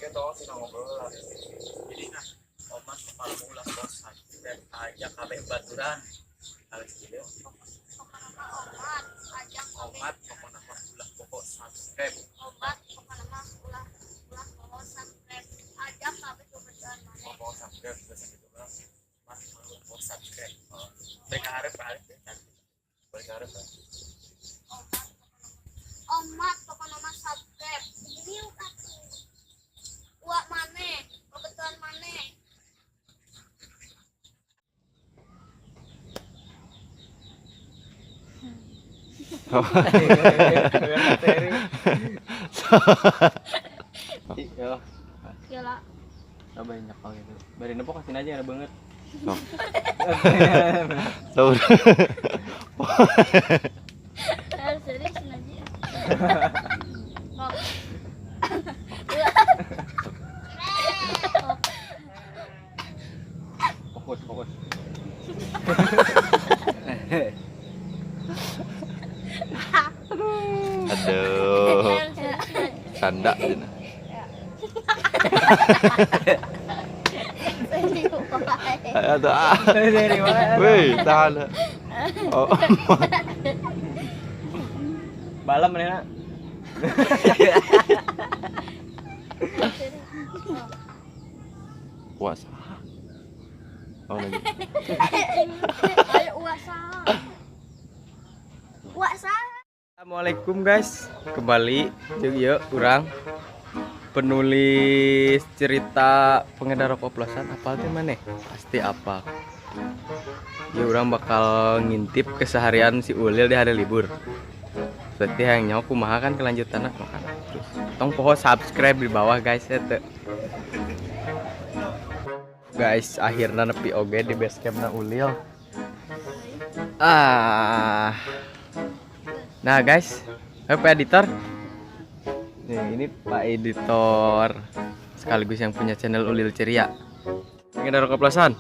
Kita sih ngobrol lah. Jadi nah, omat kepala ulah bos subscribe aja kabeh baturan. Alex gitu. Pokokna mah omat ajak kabeh. Omat pokokna mah ulah pokok subscribe. Omat pokokna mah ulah ulah pokok subscribe ajak kabeh kebetulan maneh. Pokok subscribe bahasa gitu lah. Mas ulah pokok subscribe. Oh. Mereka harap harap ya. Mereka harap. Omat pokokna mah omat pokokna mah subscribe. Ini atuh. Uak maneh, kebetulan maneh. Iya. Gila. Coba nyekal gitu. Bari nepok kasih aja ada banget. Sok. Sok. Serius aja. Fokus, fokus. Aduh. Canda cenah. Aduh. Wih, tahan. Oh. Balam mana? Puasa. Oh lagi. Ayo puasa. Puasa. Assalamualaikum guys, kembali jeung ieu urang penulis cerita pengedar rokok oplosan. Apal teh maneh? Pasti apal. Ya urang bakal ngintip keseharian si Ulil di hari libur. Berarti yang nyawa kumaha kan kelanjutanna makan terus. Tong poho subscribe di bawah guys ya teu. Guys, akhirnya nepi oge di base campna Ulil. Ah. Nah guys, ayo Pak Editor. Nih, ini Pak Editor sekaligus yang punya channel Ulil Ceria. Pengedar rokok oplosan.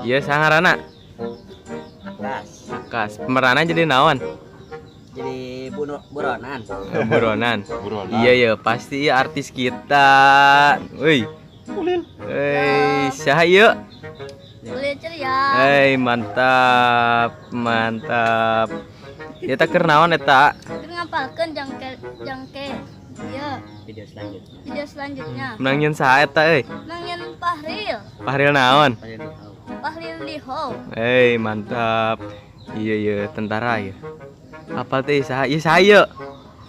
Iya sangarana. Akas. Akas. Pemerannya jadi naon? Jadi buronan. Oh, buronan. Buronan. Iya ya, pasti artis kita. Woi. Ulil. Hei, siapa yuk? Ulil Ceria. Hei, mantap, mantap. Ya tak keur naon eta? Keur ngapalkeun jangke jangke. Iya, Video selanjutnya. video selanjutnya. Menang nyeun saha eta euy? Menang nyeun Fahril. Fahril naon? Fahril Liho. Hei, mantap. Iya iya, tentara ya. Apal teh saha? Ieu saha ieu?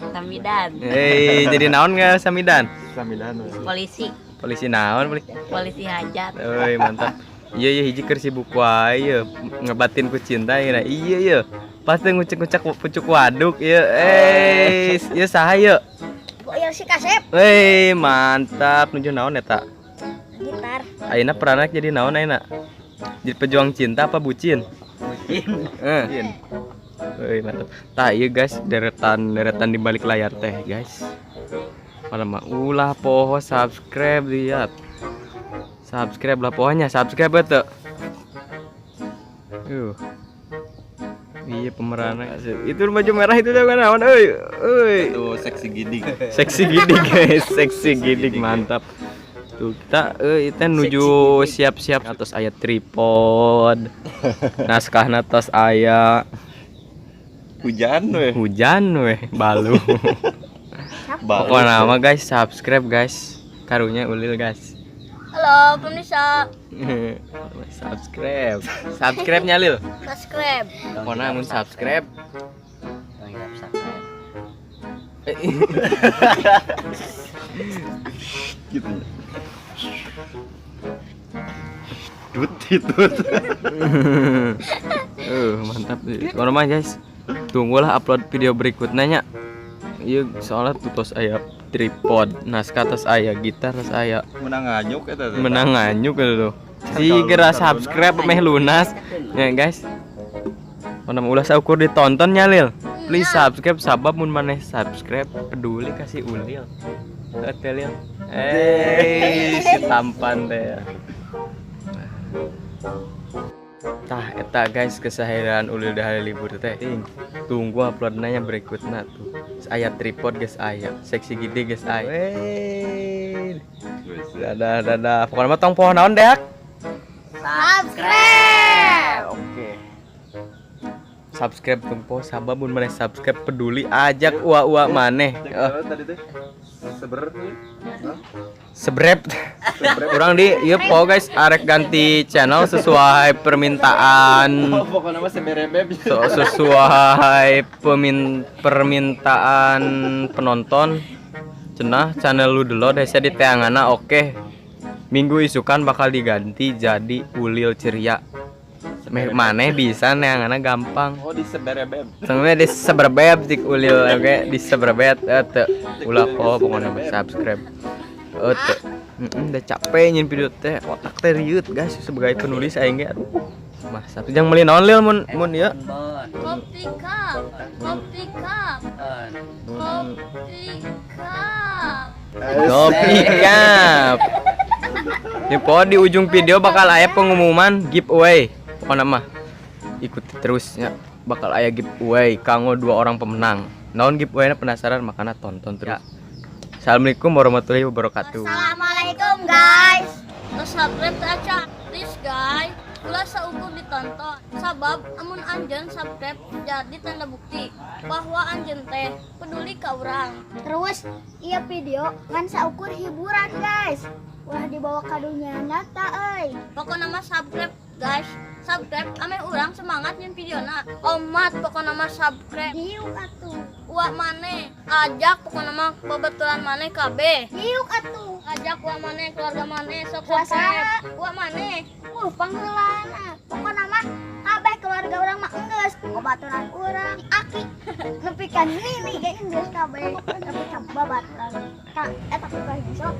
Samidan. Hei, jadi naon nggak Samidan? Samidan. Polisi. Polisi naon polisi? Polisi hajat. Hei, mantap. Iya iya hiji keur sibuk wae ieu ngebatin ku cinta ieu. Iya iya. Pasti ngucek-ngucek pucuk waduk ieu. Eh, ieu saha ieu? Boyar si kasep. Hei, mantap. Nuju naon eta? Gitar. Ayeuna peranak jadi naon ayeuna? Jadi pejuang cinta apa bucin? Bucin. Bucin. Woi, mantap. Tah ieu guys, deretan-deretan di balik layar teh, guys. Malah mah ulah poho subscribe lihat. Subscribe lah pokoknya, subscribe betul. Iya pemerannya. Itu baju merah itu udah naon euy. Euy. Itu seksi gidik. Seksi gidik guys, seksi gidik mantap. Tuh kita itu nuju siap-siap atas aya tripod. Naskahna tos aya. Hujan weh. Hujan weh, balu. Pokoknya mah guys, subscribe guys. Karunya Ulil guys. Halo pemirsa. Subscribe. Subscribe-nya Lil. Subscribe. Pokoknya mun subscribe. Subscribe. Gitu. Dut itu. Mantap. Pokoknya mah guys, tunggulah upload video berikutnya nya. Iya, soalnya tuh tos aya tripod, naskah tos aya, gitar tos aya. Menang nganyuk eta teh. Menang nganyuk eta tuh. Segera subscribe meh lunas. Ya guys. Mana ulah saukur ditonton nya Lil. Please subscribe sabab mun maneh subscribe peduli kasih Ulil. Teh Lil. Si tampan teh. Tah eta guys keseharian Ulil di hari libur teh. Tunggu uploadnya berikutnya tuh. Aya tripod guys aya, seksi gede guys aya. Dadah, dadah. Pokoknya mah tong poho naon deh. Subscribe. Oke. Subscribe tong poho, sabab mun maneh subscribe peduli ajak ua-ua maneh. Cek Eh, tadi teh. Seber tuh. Sebrep. Urang di ieu po guys arek ganti channel sesuai permintaan. Oh, pokoknya mah seberebeb. So, sesuai permintaan penonton cenah channel lu dulu desa di teangana. Oke, minggu isukan bakal diganti jadi Ulil Ceria. Meh maneh bisa neangana gampang. Oh, di seberebeb. Sampai di seberbeb cik Ulil, oke, di seberbeb teu ulah po, pokoknya mah subscribe teu. Udah capek nyien video teh, otak teh rieut guys, sebagai penulis aing ge, aduh. Mah satu jang meuli naon lil mun mun ieu? Bon. Kopi cup, kopi cup, On. kopi cup. Kopi cup. Nih po di ujung video bakal aya pengumuman giveaway. Pokoknya mah ikuti terus ya. Bakal aya giveaway kanggo dua orang pemenang. Naon giveaway penasaran, makanya tonton terus. Assalamualaikum warahmatullahi wabarakatuh. Assalamualaikum guys. Terus subscribe teh aca. Please guys. Ulah saukur ditonton. Sabab amun anjeun subscribe jadi tanda bukti bahwa anjeun teh peduli ka urang. Terus iya video kan saukur hiburan guys. Ulah dibawa ka dunia nyata euy. Pokoknya mah subscribe guys. Subscribe ameh urang semangat nyien videona. Omat pokoknya mah subscribe. Diuk atuh. Uak maneh ajak pokoknya mah babaturan maneh kabeh. Diuk atuh. Ajak uak maneh, keluarga maneh sok Puasa. Subscribe. Uak maneh. Pangheulana. Pokokna mah kabeh keluarga urang mah enggeus, babaturan urang, aki nepi ka nini ge enggeus kabeh. Nepi ka babaturan. Ka eta ku sok.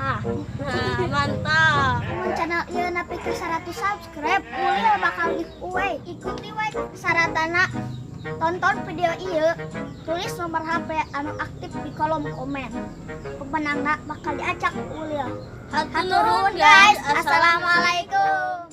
Ah, Nah, mantap. Mun channel ieu nepi ka 100 subscribe, Ulil bakal giveaway. Ikuti wae syaratana. Tonton video ieu, tulis nomor HP anu aktif di kolom komen. Pemenangna bakal diacak ku Ulil. Hatur Hatur nuhun guys. Assalamualaikum.